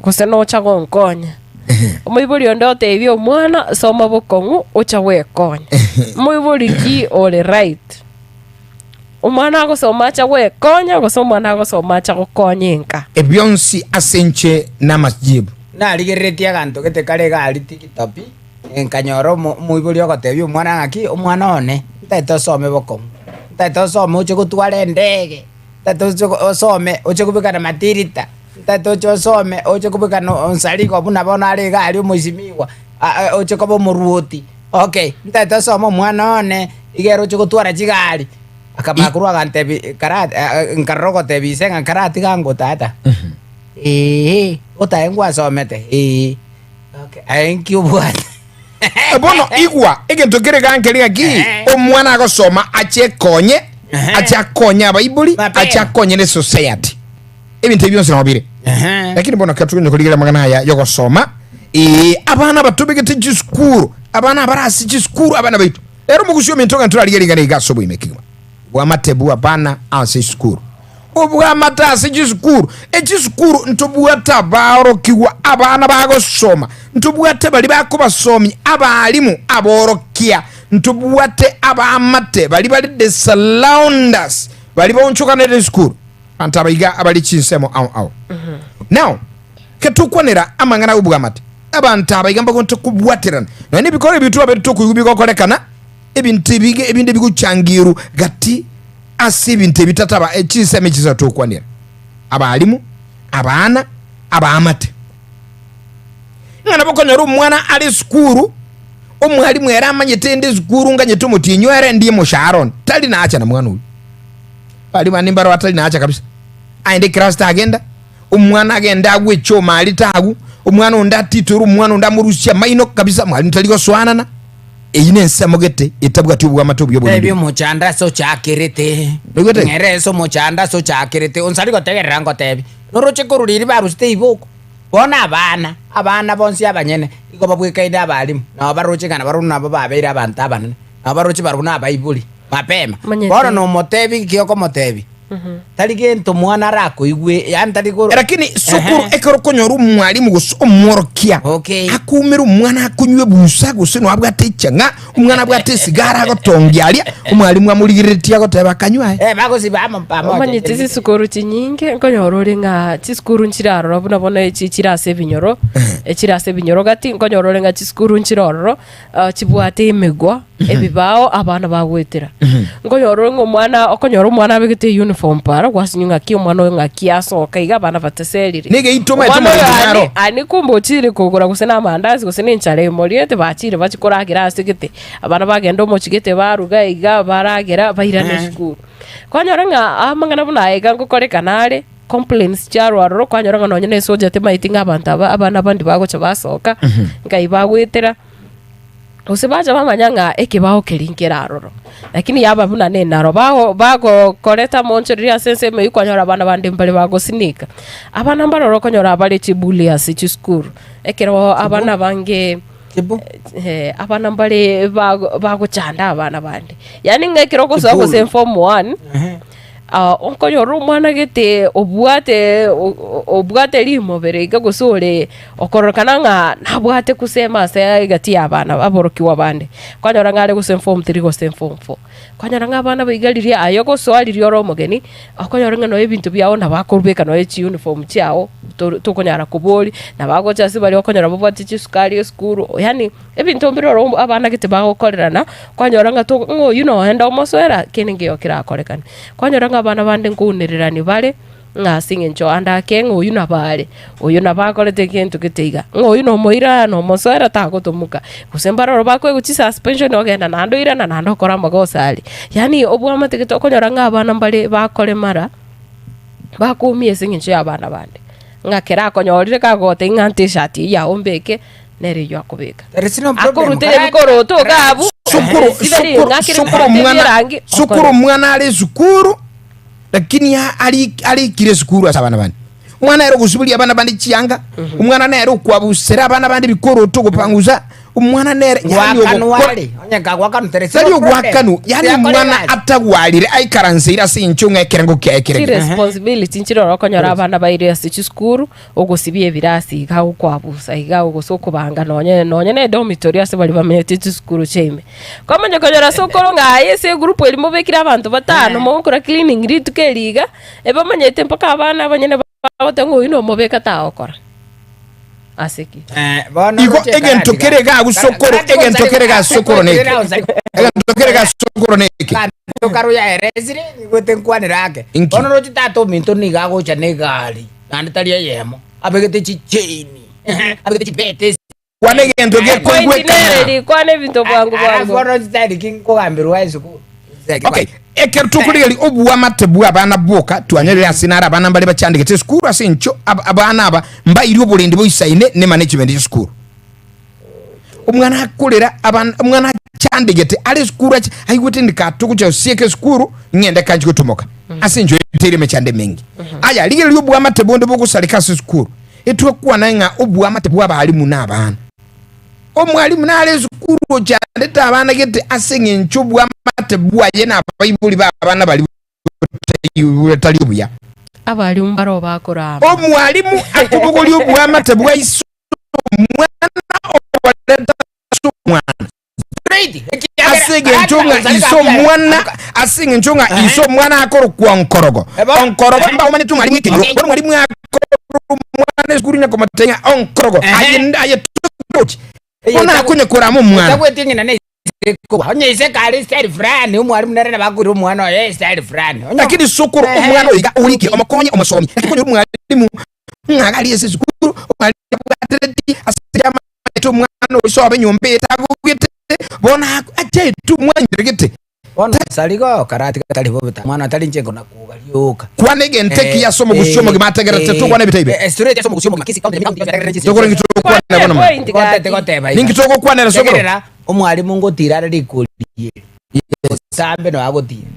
Gose nocha gonkonya. Omoibori onde otebie omwana, soma bokong'u ocha gwekonya. Omoibori ki ore right? Omwana agosoma acha gwekonya gose omwana agosoma acha gokonya enka? Ebionsi ase inche namajibu. Narigereretie aganto gete kare iga aria tigitopi, nkanyora omo- omoibori ogotebia omwana ng'aki, omwana one, ntagete osome bokong'u, ntagete osome oche gotwara endege, ntagete oche osome oche kobekana matirita. Ntagete oche osome, oche kobekana onsarigo buna bono are iga aria omoisimigwa, oche koba omoruoti. Okay, ntagete osome omwana one, iga ere oche gotwara chigari. Akamanya korwa agantebia kara nkarora ogotebia ise ng'a karatiga ango tata, eeh, otae ngwasomete eeh, okay, aye nki obwate? Bono igwa egento kere iga nkeri ng'aki omwana agosoma ache ekonye, ache akonye abaibori, Mapema. ache akonye ne society. Ebinto ebi bionsi nabo bire. Ehe. Lakini bono ekero tokonya korigereria amang'ana aya y'ogosoma, ee, abana abatobegete chisukuru, abana abare ase chisukuru, abana baito. Rero omogusi ominto ng'a ntorarigereria ring'ana iga ase oboime kegima. Obwamate bw'abana ase esukuru. Obwamate ase chisukuru. Echisukuru ntobwate abaorokigwa, abana bagosoma, ntobwate baria bakobasomia, abalimu, aborokia, ntobwate abaamate baria bare the surrounders, baria baonchokanete esukuru. Abanto aba iga abare chinsemo ao ao. Now, ketokwanera amang'ana y'obwamate, abanto aba iga mbagonte kobwaterana. Nonya na ebikoro ebi twabeire tokoigwa bigokorekana, ebinto ebi iga ebinde bigochangirwa gati ase ebinto ebi tataba eh, chinsemo echi tokwanera. Abalimu, abana, abaamate. Ng'a nabo okonyora omwana are esukuru, omwalimu ere amanyete ende esukuru nganyete omotienyi ere ndie omoshahara one, tari nacha na mwana oyio. Baria bande mbaro atari naacha kabisa. Aende eclass tagenda, omwana agende agwe echoma aria tagwo, omwana onde atitore omwana onde amorusie amaino kabisa, mwalimu tari gosoanana. Eyio nensemo gete etabwati obwamate obuya Tebia oborinde. omochando ase ochakerete, Oigwete? ng'ere ase omochando ase ochakerete, onsari gotegerera ngotebi, noroche korwa riria barusete iboko, bono abana, abana bonsi abanyene, igo babwekaine abalimu, nabo baroche ng'a nabarobwo nabo babeire abanto abanene, nabo baroche barobwo nabaibori. Mapema. Manyete. Bono nomotebi ki okomotebi? Tari gento mwana arakoigwe, yaani tari koro. Lakini sukuru Ehe. ekero okonyora omwalimu gose omworokia Okay. akoumera omwana akonywa ebusa gose no abwate echang'a omwana abwate esigara agotongia aria omwalimu amorigereretie agoteba akanywa aye Eh, bagosiba amo pamoja. Omanyete chisukuru chinyinge nkonyora ore ng'a chisukuru nchire aroro buna bono echi chire ase ebinyoro, echire ase ebinyoro gati nkonyora ore ng'a chisukuru nchire ororo chibwate emegwa, ebibao abana bagoetera. Nkonyora ore ng'a omwana okonyora omwana abegete euniform para gwasinywa ng'aki omwana oyo ng'aki asoka iga abana bateserire. Nigo eitwe omanyete Omwana oyo omorembe ani naro. ani kumbe ochire kogora gose na amandasi gose na enchara emoriete bachire bachie koragera ase gete, abana bagenda omochie gete baruga iga baragera bairana esukuru. Kwanyora ng'a amang'ana buna aya iga ngokorekana are. Complaints chiarwa aroro kwanyora ng'a nonye na esoja temaeti ng'a abanto aba abana aba ndibagocha basoka, nkai bagoetera, gose bacha bamanya ng'a ekebao keria nkere aroro. Lakini yaba buna na enaro bago bagokoreta amoonchoreria ase ensemo eywo kwanyora abana bande mbare bagosinika. Abana mbaroro okonyora bare chibully ase chisukuru, ekero abana abange Chibu. eh, abana mbare bago bagochanda abana bande. Yaani ng'a ekero ogosoa gose Chibully. form one. Ehe. Okonyora omwana gete obwate obwate rimobere iga gose ore okororokana ng'a nabwate kusema ase egati y'abana aborokigwa bande, kwanyora ng'a are gose form three gose form four. Kwanyora ng'a abana baiga riria aye ogosoa riria ore omogeni, okonyora ng'a nonya ebinto biago nabo akorubeka nonya chiuniform chiago tor tokonyara koboria, nabo agocha ase baria okonyora babwate chisukari esukuru yaani. Ebinto mbire oro abana gete bagokorerana, kwanyora ng'a to ng'a oyio noenda omosoera, kende nkeiyo kerakorekane. Kwanyora ng'a abana bande nkounererani bare, ng'a ase eng'encho ande ake ng'a oyio nabo are, oyo nabo akorete egento gete iga, ng'a oyio nomoira nomosoera tagotomoka, gose mbare oro bakoegwa chisuspension ogenda naende oirana naende okore amagoso aria. Yaani obwamate gete okonyora ng'a abana mbare bakoremara, bakoumia ase eng'encho ya abana bande, ng'a kera akonyorire kagotebia ng'a nte eshati eyio yao mbeke. nere eyio akobeka. There is no problem. Akorutera ebikoroto iga abwo, Sukuru, esiberi sukuru, ng'akere sukuru ebikoroto omwana, ebierangi, sukuru okore. omwana are esukuru, lakini a- ari- arikire esukuru ase abana bande. Omwana nere ogosiberia abana bande chianga, omwana nere okwabusera abana bande ebikoroto ogopangusa. Omwana nere yaani Gwakanwa ogokora are, onye kagwakanwa tere tari ogwakanwa, yaani Tiakora omwana egasi. atagwarire aikaranseire ase inche ng'a ekerengo kiaye kere ekiya. Chiresponsibility nchire oro okonyora abana baire ase chisukuru, ogosibia ebirasi iga, okwabusa iga, gose okobanga nonye nonye na edormitory ase baria bamenyete chisukuru chia ime. Kwamanya konyora ase okoro ng'a aye ase egroup eria mobekire abanto batano mogokora cleaning rituko eri iga, ebamanyete mpaka abana abanyene bagoteba ng'a oyio nomobeka tagokora. Ase ki? Bono Igo roche egento karatiga. kere iga agwo sokoro, Karatiga egento onsari- kere iga sokoro neke. Egento kere iga sokoro neke. Kanto karuya eresire nigote nkwanere ake. Inki? Bono roche tata ominto nigo agocha na egari naende tari eyemo abegete chichaini abegete chibete ase Kwana egento Point gekoigwekana. nere rikwana ebinto bwango Alafu bwango. bono chitari ki nkogambirwa esukuru. Okay, ekero tokorigereria oboamate bw'abana boka, twanyorire ase naro abana mbare bachandegete esukuru ase encho ab- abana aba mbairie oborendi boisaine nemanagement y'esukuru. Omwana akorera abana omwana achandegete are esukuru ache aigwete ndikatogocha gosieka esukuru ng'ende kanchi gotomoka ase encho eteire emechando emenge. Aya rigereria oboamate bonde bogosareka ase esukuru, etwakwana ng'a oboamate bw'abalimu na abana. Omwalimu nare esukuru ochandete abana gete ase engencho obwamate bwaye na abaibori b'abana baria botari obuya. Abalimu baroo bakorama. Omwalimu akobogoria obwamate bwa ise omwana oboreta ase omwana. Ase engencho ng'a ise omwana ase engencho ng'a ise omwana akorokwa onkorogo. Onkorogo mbaomanyete omwalimu ekenyoro. Bono omwalimu akorwa omwana esukuru onye komotebia ng'a onkorogo aye aye tochi. Bono akonye korama omwana. Otagweti ng'ina na ise kogwa. Onye ise kare estyle fulani, omwalimu nere nabo akoira omwana oye estyle fulani. Onye Lakini sokoro omwana oyo iga orikire omokonye omosomi. Lakini konyora omwalimu ng'a iga aria ase esukuru, omwalimu tabwatereti ase amaete omwana oyo sobe enyomba eye tagogete, bono achaete omwanyire gete. Bono sarigo karatiga tari bobe ta mwana tari inche nkona-kuga rioka. Kwana egento ekiya ase omogusii omogima ategerete, tokwana ebitaibe. Tokore nki togokwanera bono mono? Point gaki. Goteba iga. Ninki togokwanera sokoro? Tegerera, omwalimu ngotira are rikori eri. Osambe noyo agotira.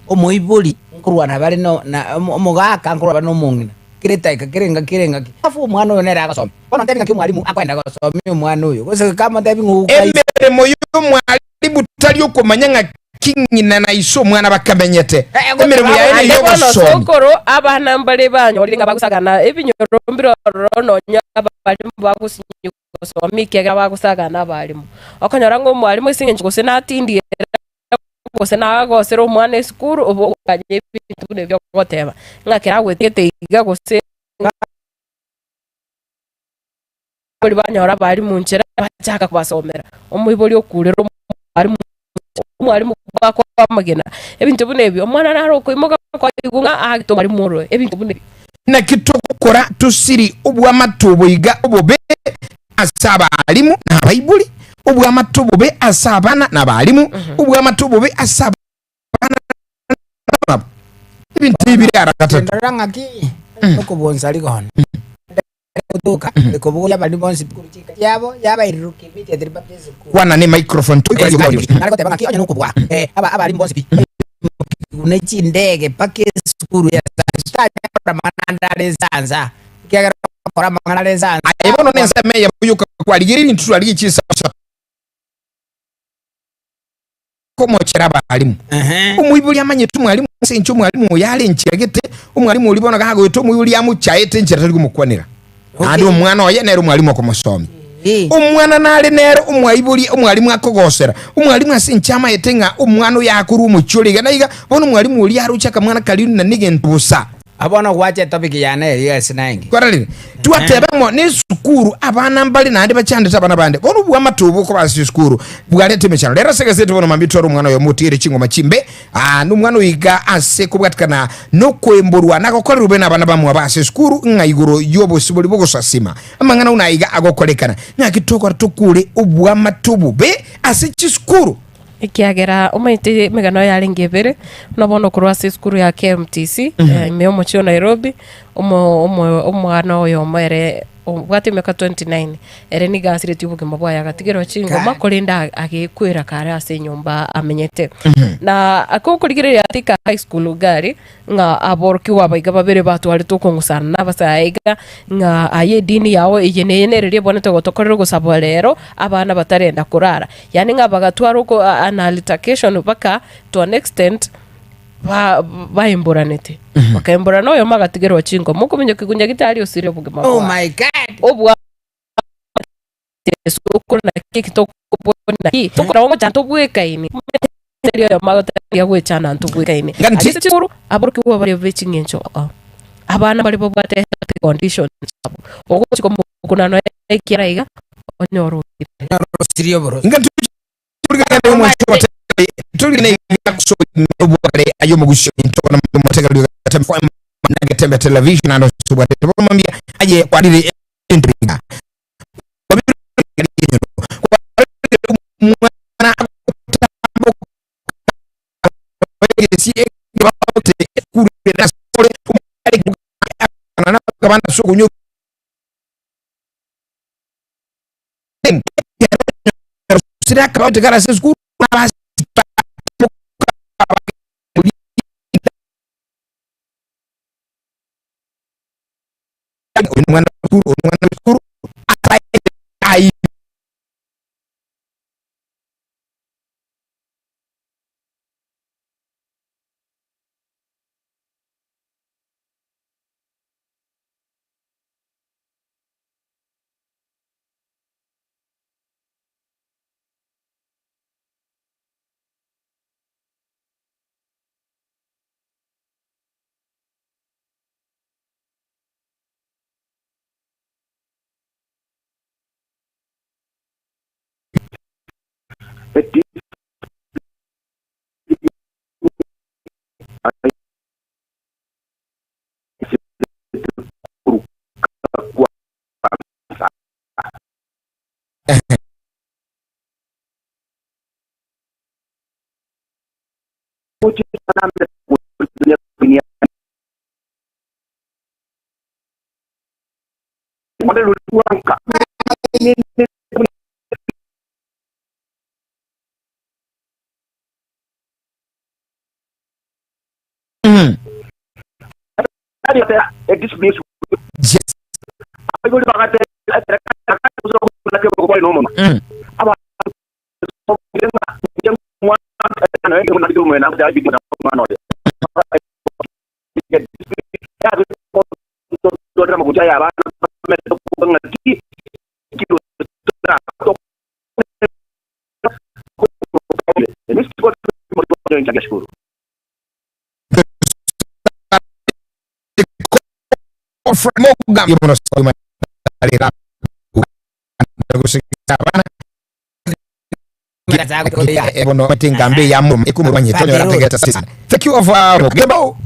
Omoibori nkorwana bare no na omogaka nkorwana bare na omong'ina. Kera edaika kera engaki kera engaki. Alafu omwana oyo nere agosoma. Bono ntebi ng'aki omwalimu akoenda gosomia omwana oyo, gose kamotebi ng'a ouka ise. Emeremo y'omwalimu tari okomanya ng'aki ng'ina na ise omwana bakamenyete. Emeremo yaye Naende bono ney'ogosomi. sokoro, abana mbare banyorire ng'a bagosagana ebinyoro mbire ororo nonya abalimu bagosinywa gosoma ekiagera bagosagana abalimu. Okonyora ng'a omwalimu ase eng'encho gose natindie gose nagosere omwana esukuru obo okoganya ebinto buna ebio ogoteba, ng'a kera agwetete iga gose Abaibori banyora abalimu nchera, bachaka kobasomera. Omoibori okurera omwalimu omwalimu gwakoa amagena, ebinto buna ebio. Omwana naro okoimoka kwaigwa ng'a aagete omwalimu oroe, ebinto buna ebio. Naki togokora tosiri obwamate obo iga obobe ase abalimu na abaibori, obwamate obobe ase abana na abalimu, obwamate obobe ase abana na abana. Ebinto ebi bire ara gatato. Ndorera ng'aki okobonsa rigona. Gotoka ekobogoria abariri bonsi korwa chinka chiabo, yabairirukia immediately mpaka esukuru. Kwana ne microphone Nare goteba ng'aki onye nokobua abarimu bonsi pi ne chindege mpaka esukuru ya tanyakora amang'ana ande are nsansa ekiagera okora amang'ana are nsansa. Aye bono nensemo eyemo yoka kwarigereria intwe twarigia chinsa isato. Komochera abalimu. Omoibori amanyete omwalimu ase enchera omwalimu oyo are enchera gete, omwalimu oria bono gagoeta omoibori amochaete enchera tari komokwanera. Naende omwana oye nere omwalimu okomosomia. Omwana nare nere omwaibori omwalimu akogosera. Omwalimu ase enchera amaete ng'a omwana oyo akorwa omochie ore iga na iga, bono omwalimu oria aroche akamwana karia na negento bosa. Bono gwacha etopic yane eria ase nainki. Kwarorire? Twateba ng'o nesukuru abana mbare naende bachandete abana bande. Bono obwamate obo okoba ase esukuru bwareta emechando. Rero ase egaseti bono mambia tware omwana oyomo otigere chingoma chimbe, aa nomwana oyo iga ase kobwatikana nokoemborwa na gokorerwa bobe nabana bamwabo ase esukuru ng'a igoro y'obosibori bw'ogosasima. Amang'ana buna aiga agokorekana. Ng'aki tokora tokure obwamate obobe ase chisukuru? Ekiagera omanyete emegano yarenge ebere, buna bono korwa ase esukuru ya KMTC, ime y'omochie o Nairobi. Omo omo omwana oyomo ere obwate emiaka 29, ere nigo asiretie obogima bwaye agatigerwa chingoma, God. korende a- agekwera kare ase enyomba amenyete. Na ake okorigereria Thika High School iga aria, ng'a aborokigwa aba iga babere batwarete okong'usana na abasae iga, ng'a aye edini yao eye neye nereri ebwanete gotokorera ogosaba rero, abana batarenda korara. Yaani ng'a bagatwara oko an altercation mpaka to an extent. ba- baemboranete bakaemborana oyomo agatigerwa chingoma okominyokia nyagetari osire obogima Oh bwaye my God. obwa esukuru naki eki tokobua naki tokora omochando tobwekaini teri oyomo agotebi agwechana ntobwekaini Ng'a nti- ase chisukuru aborokigwa bare be ching'encho oo abana bare babwate health conditions abo ogochi komokuna nonya ekiara iga onyore okire. Osirie oboroso. Ng'a nti- Yes. Thank you of Gembo.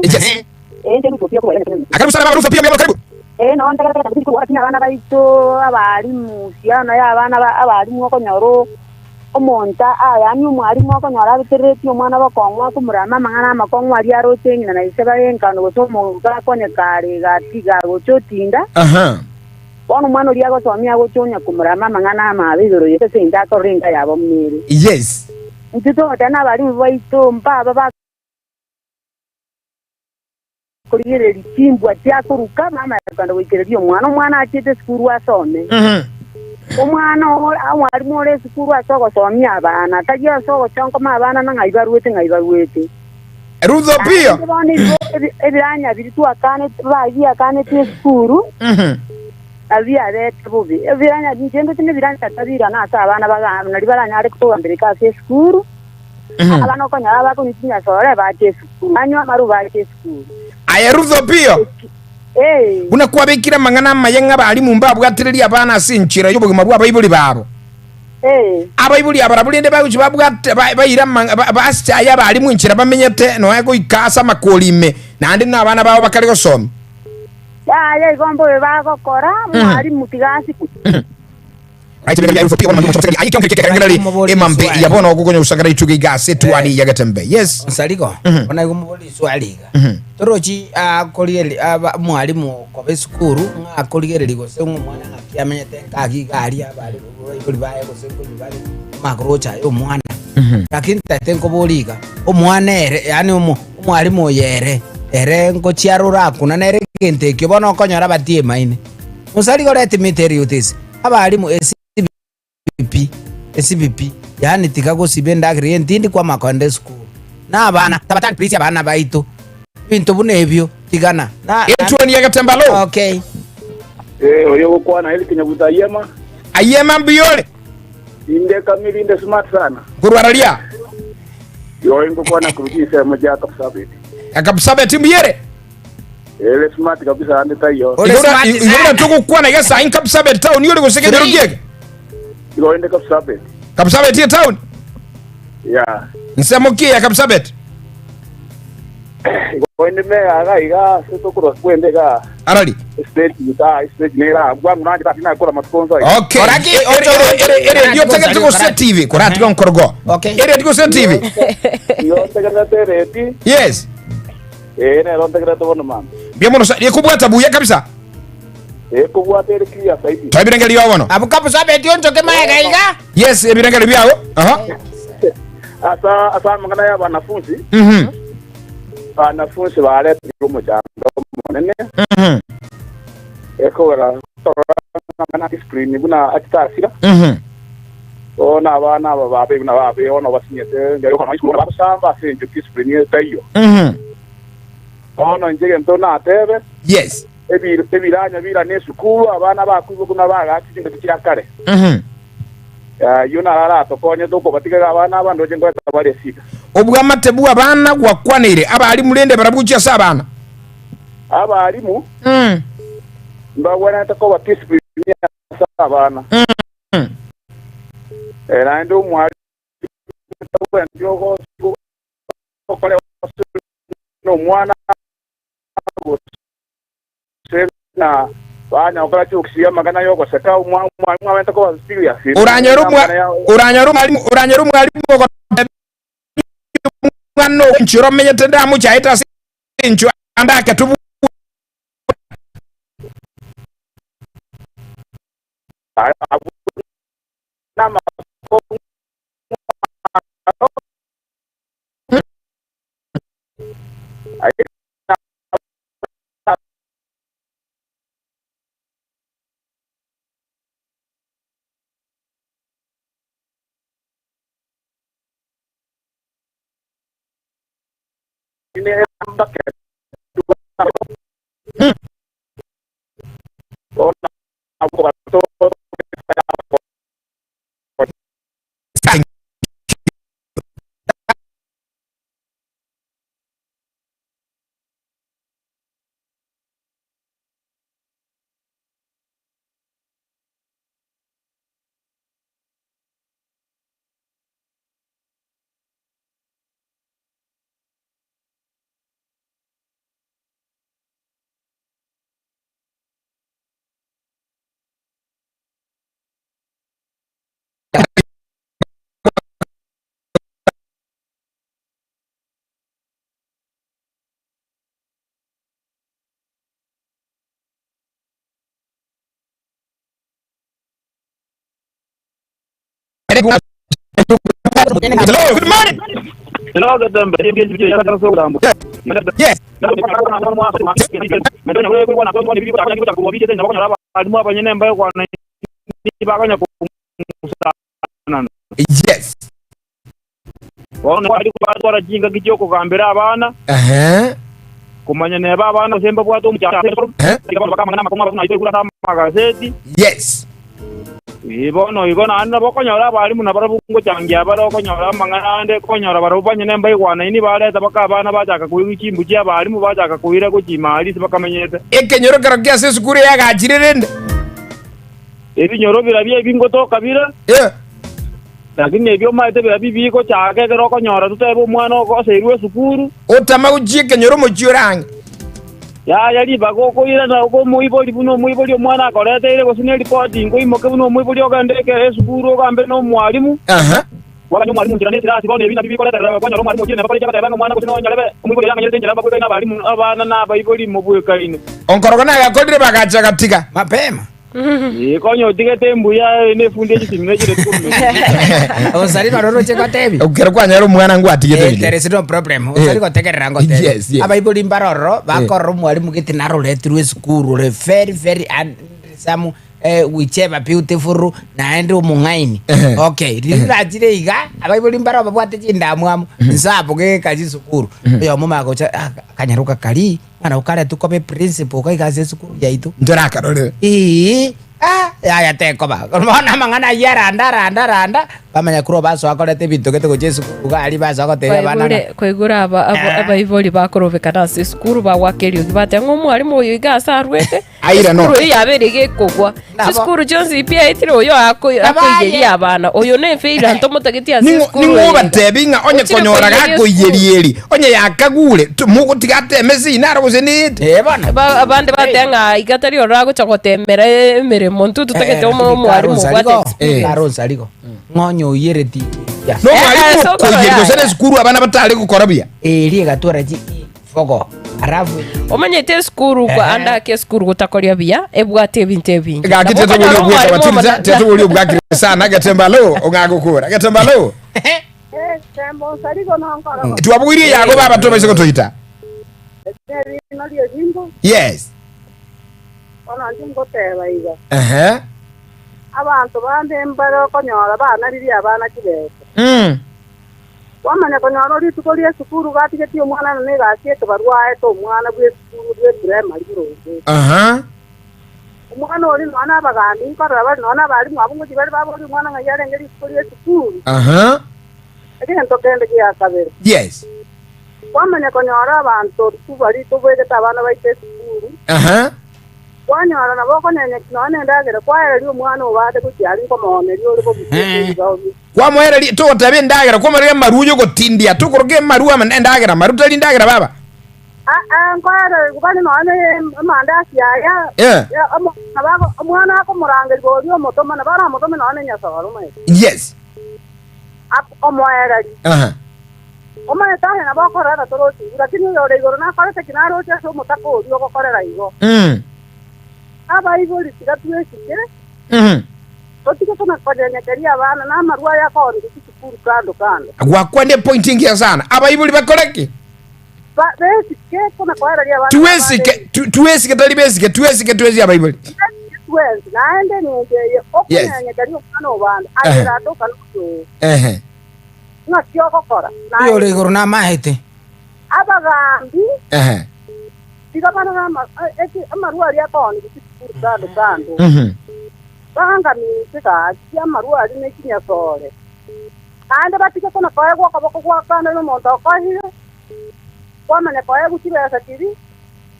Yes. Karibu sana mama Ruth pia mama karibu. Abana baito abarimu ciana ya abana abarimu okonyora omonto yaani omwarimu okonyora abetereretie omwana bokong'u akomorama amang'ana amakong'u aria aroche ng'ina na ise bare enkano gose omogoka akonyeka are gatiga agocha otinda. Aha. Bono omwana oria agosomia agocha onya komorama amang'ana amabe igoro ye ase eng'encho akorora enka yabo buna ere. Yes. Intwe togoteba nabarimu baito mbaba ba korigereria chimbwa chia koruka bamanye kogenda goikereria omwana. Omwana achiete esukuru asome. Omwana omwalimu ore esukuru ase ogosomia abana, tari ase ogochonkoma abana na ng'ai barwete ng'ai barwete. Ruth Opiyo. Naende bono ebiranya biria twakanete biakanetwe esukuru, nabio biabete bobe. Ebiranya inche ndoche nebiranya tabirana ase abana nario baranyare kogambereka ase esukuru. Abana okonyora abakonywa chinyasore bache esukuru, banywa amaru bache esukuru. Aye Ruth Opiyo, Ee. buna kwabekire amang'ana amaya ng'a abalimu mbabwatererie abana ase enchera y'obogima bw'abaibori babo. Ee. Abaibori aba barabwo rende bagochia babwate baire basichaye abalimu enchera bamenyete nonya goika ase amakori ime, naende nabana babo bakare gosomia. Yaya igo mbobe bagokora, mwalimu tiga asikwe. Right, ebinto bia Elfu bono manyo aye kionke keke emambe ya bono ogokonya gusangana ituge iga ase etuani ya getembe. Yes. Onsarigo, bono igo mobori riswali iga. Torochi akorigereria aba omwalimu okoba esukuru ng'a akorigereria gose ng'a omwana ng'aki amenyete nkaki iga aria abare abaibori baye gose nkonywa bare amaroche aye omwana. Lakini ntagete nkoborie iga, omwana ere yaani omo omwalimu oyo ere, ere ngochia arore akuna nere egento ekio bono okonyora abatiemaine. Onsarigo let me tell you this, abalimu esibi pi, esibi pi, yaani tiga gosiba endagera eye ntindi kwamanya kogenda esukuru. Na abana, tabatari please abana baito, ebinto buna ebio tigana. Na, Etuani ya getembe alo. okay. Eh, oyo ogokwana Eric Nyabuta Ayema, Ayema mbuya ore. inde kamili inde smart sana. Korwa raria. Yoe ngokwana korwa chinsemo chia Kapsabet. Kapsabet mbuya ere. Ere smart kabisa ande taiyo. Ore Igora smart igora sana. togokwana iga sahi Kapsabet town ore gose kenyoro kiege. Igo inde Kapsabet. Kapsabet ye town. Ya. Nsemo ki ya Kapsabet? Igo inde meya iga iga ase tokorwa kwende iga. Arari. Estage ta estage nera bwangu nanje tati nakora matuko onsi aya. Okay. Koraki, Ere- ere- ere- ere radio tegete gose TV. Koratiga nkorogo. Okay. Ere radio gose TV. Igo ntegererete eredi. Yes. Ee, nero ntegererete bono mambia. Mbuya mono sa ekobwata buya kabisa. Ekobwata ere clear zaidi. Toa ebirengererio biao bono. Abwo Kapsabet onchoke magega iga. Yes, ebirengererio biao. Aha. Asa asa amang'ana ya abanafunsi, Mhm. abanafunsi baretirwe omochando omonene, Mhm. ekogera torora amang'ana discipline buna achitasira. Mhm. Bono abana aba babe buna babe bono basinyete enchera y'okorora isiko buna bagosamba ase engencho discipline etaiyo. Mhm. Bono inche egento natebe, Yes. ebi- ebiranya birane esukuru, abana bakoigwa buna bagaachire chingaki chia kare. Mhm. Ayio naro aratokonye tokobatigera abana aba ndoche nkoreta bare esida. Obwamate bw'abana gwakwaneire abalimu rende barabwo gochia ase abana. Abalimu Mm. mbagwenerete koba discipline ase abana. Eh, naende omwalimu tabwenereti gokora nomwana gose ng'a banya gokora chiokusia amang'ana y'ogoseka, omwalimu abwenerete koba serious. Oranyore omwalimu oranyore omwalimu ogotebia omwana ogo inche oromenyete ndamochaete ase engencho ande aketubua. Abwo namakong'u aro, aye Hello, good morning. Yes. Yes. Bono bari batwara chingaki chi'okogambera abana, Ehe. komanya neba abana gose mbabwate omochando, Eh? bono bakamang'ana amakong'u abasubati naito igure ase amagaseti. Yes. Ee, bono igo naende nabo okonyora abalimu nabarabwo ngochangia bare okonyora amang'ana ande, okonyora barabwo banyene mbaigwanaini bareta baka abana bachaka koigwa chimbu chi'abalimu bachaka koira gochima aria ase bakamenyete. Ekenyoro kero kia ase esukuru eyagachire rende. Ebinyoro biria ebi ngotoka bire, Eh. lakini ebi omaete biria bigochaka ekero okonyora totebe omwana ogoseirwe esukuru. Otama gochia ekenyoro omochie ore ang'e. Yaya ribaga okoirana omoibori buna omoibori omwana akoreteire, gose neripoti nkoimoke buna omoibori ogende esukuru ogambe nomwalimu. Aha. Kwaganya omwalimu nchera nesirasi, bono ebi nabio bikoreterera kwanyora omwalimu ochire neba korende agateba ng'a omwana gose nonyarebe, omoibori oye amanyerete enchera mbabwekaine abalimu, abana na abaibori mobwekaine. Onkorogo nagakorire bagacha gatiga. Mapema. Ee, konya otigete embuya nefundi echisimi nechire tikorumeti. Osari baroroche gotebi. Ekero kwanyora omwana ngwatigete Eh, bire. there is no problem. Osari Eh. gotegerera ngotebi. Yes, yes. Abaibori mbarororo bakorora omwalimu gete naroretirwe esukuru ore very very handsome eh, whichever beautiful naende omong'aini. Ehe. Okay, riria rachire iga abaibori mbaro babwate chindamwamu nsabu geka chisukuru. Oyomo magocha ah, akanyaroka kari Ng'a okaretwe koba eprinciple okaiga ase esukuru yaito. Ntorakarorere. Ii, ah, yaya tekoba. Bono amang'ana ayio aranda aranda aranda, bamanya korwa basoa koreta ebinto gete gochia esukuru iga aria basoa gotebia abana ng'a Kwaigure kwaigure aba aba Eh. abaibori bakorobekana ase esukuru bagwaka eriogi bateba ng'a omwalimu oyo iga ase arwete Aira no. Esukuru eyio yabeire iga ekogwa. Nabo. Chisukuru chionsi pi aetire oyo ako- Nabo aye. akoiyeria abana. Oyo ne failure ntomotageti ase Ning'o esukuru ning'o eye iga. obatebi ng'a onye Ochire konyora koiyeria esukuru. gakoiyeria eri, onye yakagure, to- mogotiga ateme sina aro gose nete. Eh, bono. Ba- abande bateba ng'a iga tari ororo agocha gotemera emeremo ntwe totagete omo- omwalimu obwate experience. Karonsarigo ng'onye oiyereti ya. No Eh, eh, mwalimu sokoro okoiyeria gose yaya. na esukuru abana batare gokora buya. Eri egatwara chi fogo alafu Omanyete esukuru Ehe. ande ake esukuru gotakoria buya ebwate ebinto ebinge. Gaki Nabo tetobori okonyora obweka omwalimu batiriza, omona- tetobori obwakire sana getembalo ong'agokora. Getembalo. Tembo nsarigo nonkorogo. Twabugirie yago baba tobaise gotoita. Erino ri'erimbo, Yes. bono inche ngoteba iga. Ehe. Abanto bande mbare okonyora banaririe abana chibesa. Mm. Kwamanya konyora rituko ri'esukuru gatigetie omwana na negasi ekebarua aete omwana bw'esukuru bw'eprimary boronge. Aha. Omwana oria nonya nabagambi nkorora bare nonya nabarimu abwo ngochia bare baborie omwana ng'ai arenge rituko ri'esukuru. Aha. Egento kende gia kabere. Yes. Kwamanya konyora abanto baria tobegete abana baito esukuru. Aha. Kwanyora nabo okonyenyeki nonya nendagera, kwaereria omwana obate gochia aria nkomooneria ore bobusia ase ebibao bie. Kwamoereria, togoteba endagera, kwamoereria amarwa oyogotindia, tokoroka amarwa ama endagera, amarwa tari endagera baba. Aa, nkoererigwa bare nonya ne amandasi aya, Eh. ya omo- nabo ago- omwana akomorangerigwa oria omotoma, nabo aramotome nonya ne enyasoro omanyete. Yes. Ak- Omoereria. Aha. Omanyete aye nabo okorera torochi, lakini oyore igoro nakorete ki naroche ase omotaka oria ogokorera igo. Abaibori tiga twesike, totige kona konyenyekeria abana na amarwa aya akoorigwa chisukuru kando kando. Gwakwana epoint engiya sana. Abaibori bakore ki? Ba- Besike kona koereria abana Twesike, b'abande tu- twesike tari besike, twesike twesi abaibori. Twesike twensi, naende eng'encho eye Yes. okonyenyekeria omwana obande, aye Ehe. tata noyooo. Ehe. Ng'aki ogokora? Oyo ore igoro namaete. Abagaambi Ehe. tiga barore amarwa aria akoonigwa chisukuru kando kando, baangaminche gaki amarwa aria ne chinyasore, naende batige kona koegwa okoboko gwa kando nomonto okoeire, kwamanya koegwa chibesa chiria,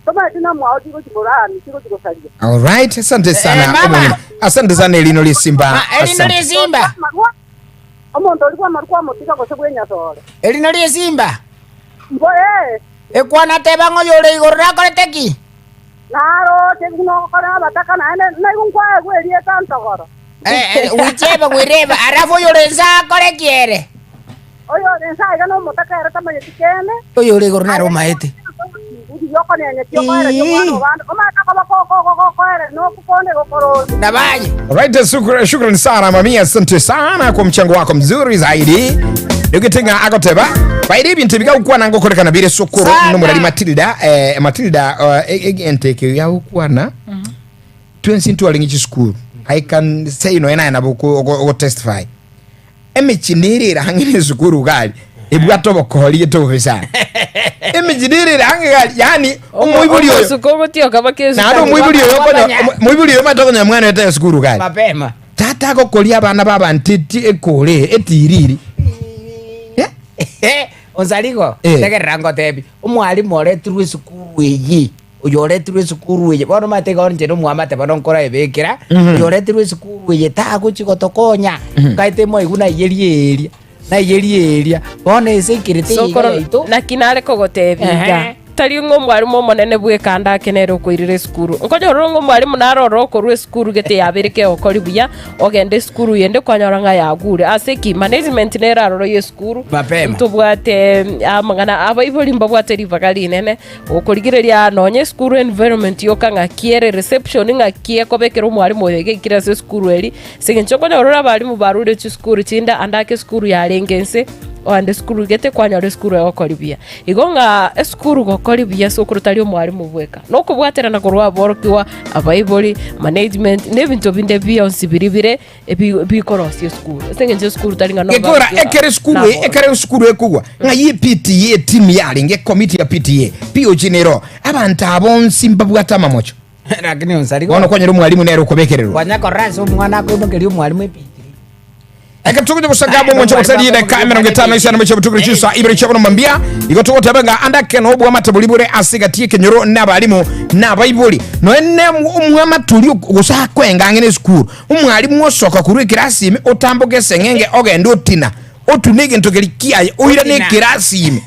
tomaeti namwao chigochi korani, chigochi gosaria. Alright, asante sana. Eh, mama. Omong'ina. Asante sana Elino Lisimba. Ma, erino Asante. risimba. Amarwa Omonto oria bw'amaruko amotiga gose bw'enyasore. Eri nario esimba. Mbo, ee. Ekwana teba ng'a oyore igoro nakorete ki? Naroche buna ogokora abataka, naende naigwe nkwaegwa erieta ntogoro. Gwicheba gwireba, alafu oyore inse akore ki ere? Oyore inse aiga nomotaka ere tamanyeti kende. Oyore igoro nere omaete. Nabaye. Alright, shukran, shukran sana mami, asante sana kwa mchango wako mzuri zaidi. Nikitinga agoteba baire ebinto ebigagokwana ngokorekana bire sokoro Sana. nomorari Matilda eh, Matilda uh, enteke yagokwana twensi ntwarenge chisukuru I can say nonya naye nabo ogotestify Emechie nere ere ang'e nesukuru gari ebwate obokori gete obobe sana. Emechie nere ere ang'e gari yaani omoibori oyo Omosuko ogotioka baka naende esukari. omoibori oyo okonya Wabanya. omoibori oyo omanyete okonya mwana oye esukuru gari. Mapema. Tata agokoria abana ba abanto eti ekore etiriri. Eh? Onsarigo, Eh. tegerera ngotebi, omwalimu oretirwe esukuru eye, oyoretirwe esukuru eye, bono omanyete igo inche nomwamate bono nkoraebekera, oyoretirwe esukuru eye tagochi gotokonya, nkaete moigwe naiyerie eria, naiyerie eria, bono ase ekerete iga Sokoro yaito. naki nare kogotebia iga Ehe. Tari ng'a omwalimu omonene bw'ekanda ake nere okoirera esukuru. Nkonyora ore ng'a omwalimu naro ore okorwa esukuru gete yabeire kegokori buya, ogende esukuru yende kwanyora ng'a yagure. Ase ki? Management nere aroro y'esukuru. Mapema. Ntobwate amang'ana abaibori mbabwate ribaga rinene, okorigereria nonye esukuru environment yoka ng'aki ere, reception ng'aki ekobekera omwalimu oyo iga aikire ase esukuru eri, Ase eng'encho okonyora ore abalimu barure chisukuru chinde ande ake esukuru yarenge inse, oende esukuru gete kwanyora esukuru egokori buya. Igo ng'a esukuru gokori buya ase okoro tari omwalimu bweka, na okobwaterana korwa aborokigwa, abaibori, management, na ebinto binde bionsi biria bire ebi bikorosia esukuru. Ase eng'encho esukuru tari ng'a na Gekogera aborokigwa ekere esukuru na e- aborokigwa. ekere esukuru ekogwa ng'a PTA etimu yarenge ekomiti ya PTA POG nero abanto aba bonsi mbabwate amamocho. Lakini onsari Bono kwanyora omwalimu nere okobekererwa. Kwanya korora ase omwana akoimokeria omwalimu epitiri. Ekero togocha gosanga amo omonche gose rideka 55 mochie botukire chinsa ibere chia bono mambia igo togoteba ng'a ande ake no obwamate bori bore ase egati y'ekenyoro na abalimu na abaibori noe ne omwamate oria gose akoenga ang'e na esukuru omwalimu osoka korwa ekerasi ime otamboke eseng'enge ogende otina otune egento keria kiaye oirane Otina. ekerasi ime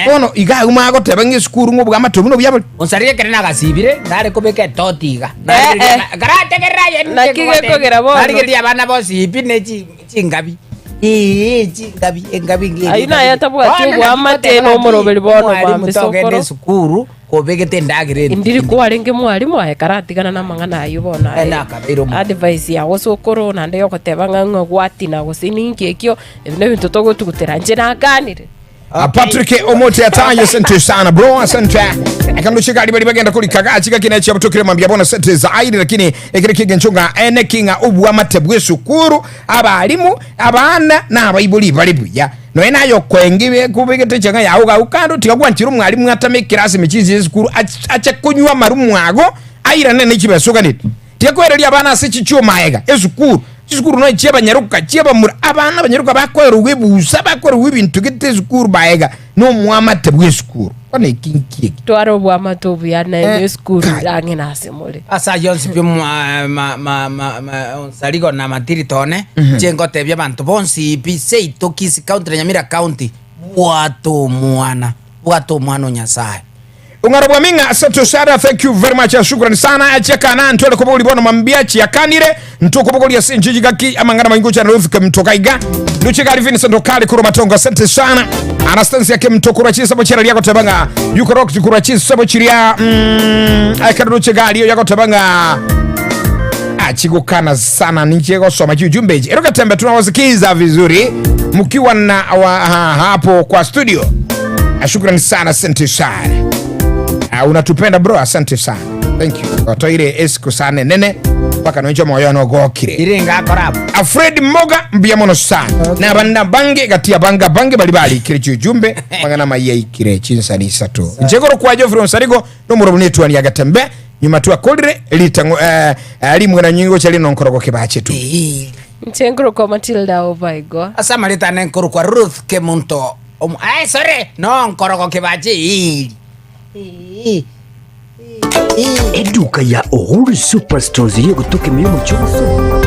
Bono iga agwo magoteba ng'a esukuru ng'a obwamate obwo nobuya bore. Onsaria ekero nagasibire, nare kobeka etoti iga. Eh, eh. Karategerera aye ninche Naki nkogotebia. gekogera bono? Narigereria abana bonsi pi ne chi- chingabi. Ee, chingabi, engabi ngiya Ayio naye atabwati Bono naki obwamate ngoteba na omoroberi bono ng'aki, omwalimu bambe togenda sokoro. esukuru kobegete endagera Indiri entindi. kwarenge mwalimu aye karatigana na amang'ana ayio bono aye. Eh, nakabeire omonto. Advice yago sokoro naende yogoteba ng'a ng'a gwatina gose ninki ekio, ebi nebinto togotugutera inche nakanire. Ah, Patrick Omote atayo asante sana bro asante akando chikali bali bagenda kuri kagachi gakina chia butokire mambia bona sente zaidi lakini ekere kigencho nga ene kinga obwamate bw'esukuru abalimu abana na abaibori bari buya noe nayo kwengi kubegete changa yago gau kando tiga gwanchira omwalimu atame ekirasi mechizi esukuru ache kunywa amaru mwago airane ne chibesoganete Tiga koereria abana ase chichioma ega, esukuru, chisukuru nonya chi'abanyaroka, chi'abamura, abana abanyaroka bakoerigwa ebusa, bakoerigwa ebinto gete esukuru baega, na omoamate bw'esukuru. Bono eki nki eki? Tware oboamate obuya naende Eh, esukuru kai. ang'e nase more. Ase ayio onsi pi mwa- ma- ma- ma- ma- onsarigo na matirito one, inche ngotebia abanto bonsi pi seito Kisii County na Nyamira County, bwata omwana, bwata omwana o Nyasaye. Ong'aro bwa ming'a asante sana thank you very much shukrani sana chiakana ntware kobogori bono mambia chiakanire ntokobogoria ase enchiji gaki amang'ana maingo chana Ruth Kemtoka iga nduche gari Vincent Okali kurwa matongo asante sana Anastasia Kemto kurwa chisabo chira ria goteba ng'a yuko rock kurwa chisabo chiria ekero nduche gari yagoteba ng'a achigukana sana ninche gosoma chiujumbe ichi ero gatembe tunawasikiza vizuri mkiwa na wa, ha, hapo kwa studio Shukrani sana, asante sana. Unatupenda bro, asante sana. Thank you. Otoire esiku sana enene mpaka nonche omoyo one ogokire. Ire ngakora abwo. Alfred Moga mbuya mono sana. Okay. Na abande abange gati abanga abange bari barikire chiujumbe mang'ana amaya aikire chinsani isato. Inche korokwa Geoffrey Onsarigo nomorobu netwani ya Gatembe nyuma twakorire ritang'o eh, eh, rimwe na nyingo chari nonkorogo kebachetu. Inche nkorokwa Matilda Obaigo. Ase amareta ane nkorokwa Ruth Kemunto Omo aye sore nonkorogo kebache eeri. Ee, ee, ee. Eduka ya Uhuru Superstores yegotoka ime y'omochie o Bosongo.